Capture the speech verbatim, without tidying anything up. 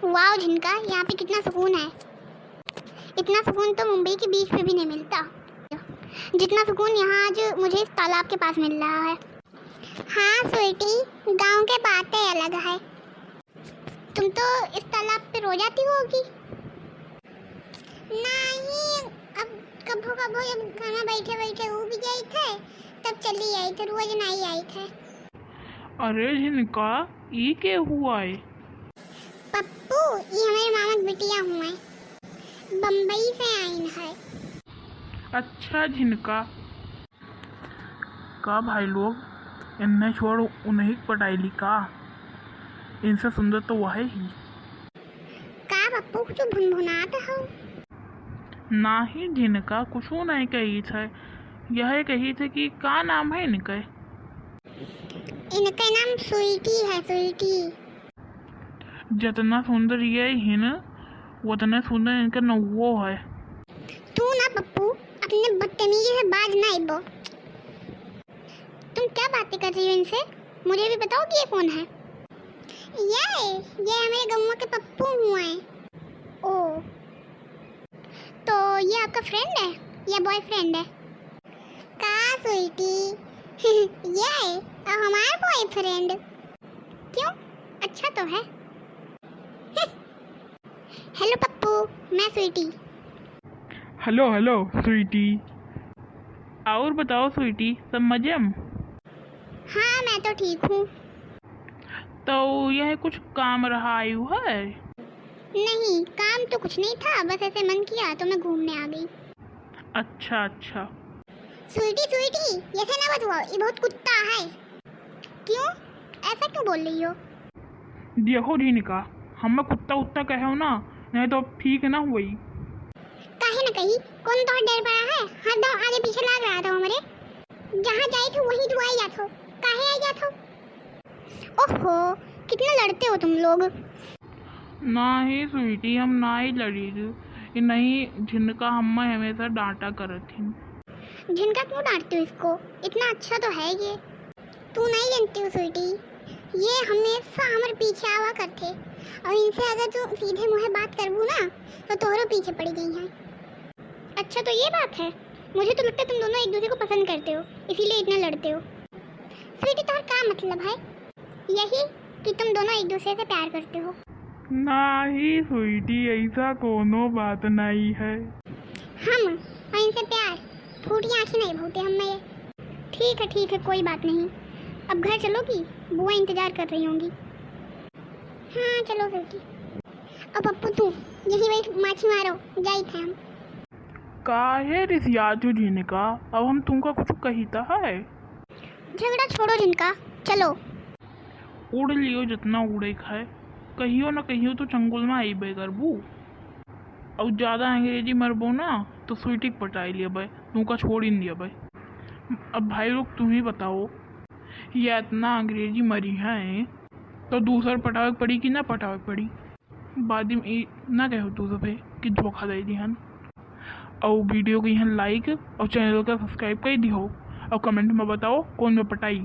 वाह झिनका, यहाँ पे कितना सुकून है। इतना सुकून तो मुंबई के बीच पे भी नहीं मिलता, जितना सुकून यहाँ आज मुझे इस तालाब के पास मिल रहा है। हाँ स्वीटी, गांव के बातें अलग है। तुम तो इस तालाब पे रोज आती होगी। नहीं, अब कभो कभो जब घर में बैठे बैठे ऊब जाई थे, तब चली आई थे, रोज नहीं आई थे। अरे झिनका, ई के हुआ है? पप्पू, ई हमारे मामा के बिटिया हुआ है, बम्बई से आइन है। अच्छा झिनका। का भाई लोग, इन्हें छोड़ उन्हीं के पटाई ली का? इनसे सुंदर तो वह ही। का पप्पू, कुछ भुनभुनात हो? नाही झिनका, कुछ नहीं कही थे। यह कही थे कि का नाम है इनके? इनके नाम स्वीटी है, स्वीटी। जितना सुंदर ये है ना, उतना सुंदर इनका नौवो है। तू ना पप्पू, अपने बदतमीजी से बाज ना आइबो। तुम क्या बातें कर रही हो इनसे? मुझे भी बताओ कि ये कौन है? ये, ये हमारे गाँव के पप्पू हुए हैं। ओ, तो ये आपका फ्रेंड है या बॉयफ्रेंड है? का स्वीटी, ये है और हमारा बॉयफ्रेंड। क्यों, अच्छा तो है। हेलो पप्पू, मैं स्वीटी। हेलो, हेलो स्वीटी। और बताओ स्वीटी, सब मजे में? हाँ, मैं तो ठीक हूँ। तो यह कुछ काम रहा आयु है? नहीं, काम तो कुछ नहीं था, बस ऐसे मन किया तो मैं घूमने आ गई। अच्छा, अच्छा। स्वीटी, स्वीटी, ऐसे ना बतवाओ, ये बहुत कुत्ता है। क्यों, ऐसा क्यों बोल रही हो? देखो झिनका, हमें कुत्ता उत्ता कहो ना, नहीं तो ठीक ना हुई। काहे ना कही, कौन तो डर पड़ा है, हरदम आगे पीछे लाग रहा था हमरे। जहाँ जाए थे वहीं तू आई जात हो, काहे आई जात हो? ओहो, कितना लड़ते हो तुम लोग। नाही स्वीटी, हम नाही लड़ी थी। ये नहीं झिनका हमें हमेशा डांटा करत थी। झिनका क्यों डांटते हो इसको? इतना अच्छा तो है ये। तू नहीं जानती हो स्वीटी, ये हमेशा हमारे पीछे आवा करते और इनसे अगर तू सीधे मुँह बात करबू ना तो तोहरो पीछे पड़ गई हैं। अच्छा तो ये बात है, मुझे तो लगता है तुम दोनों एक दूसरे को पसंद करते हो इसीलिए इतना लड़ते हो। स्वीटी तोहर का मतलब है? यही कि तुम दोनों एक दूसरे से प्यार करते हो। नाही स्वीटी, ऐसा कोनो बात नहीं है। हम और इनसे प्यार फूटी आँखें नहीं भूते हम में। ठीक है, ठीक है, कोई बात नहीं। अब घर चलोगी? बुआ इंतजार कर रही होंगी। हाँ चलो स्वीटी। अब पप्पू तू यही वही माछी मारो, जाई थे हम। काहे रिसियात हो झिनका, अब हम तुमका कुछ कहिता है? झगड़ा छोड़ो झिनका, चलो। उड़ लियो जितना उड़े खाए, कहियो ना कहियो तो चंगुल में आइबे करबू। और ज्यादा अंग्रेजी मरबो ना तो स्वीटी के पटाई लेबे, तुमका छोड़ ही नहीं देबे। अब भाई लोग तुम ही बताओ, ये इतना अंग्रेजी मरी है तो दूसर पटावे के पड़ी कि ना पटावे के पड़ी? बाद में ई ना कहो तू सभे कि धोखा दे दिहन। और वीडियो के यहाँ लाइक और चैनल का सब्सक्राइब कर दिहो और कमेंट में बताओ कौन में पटाई।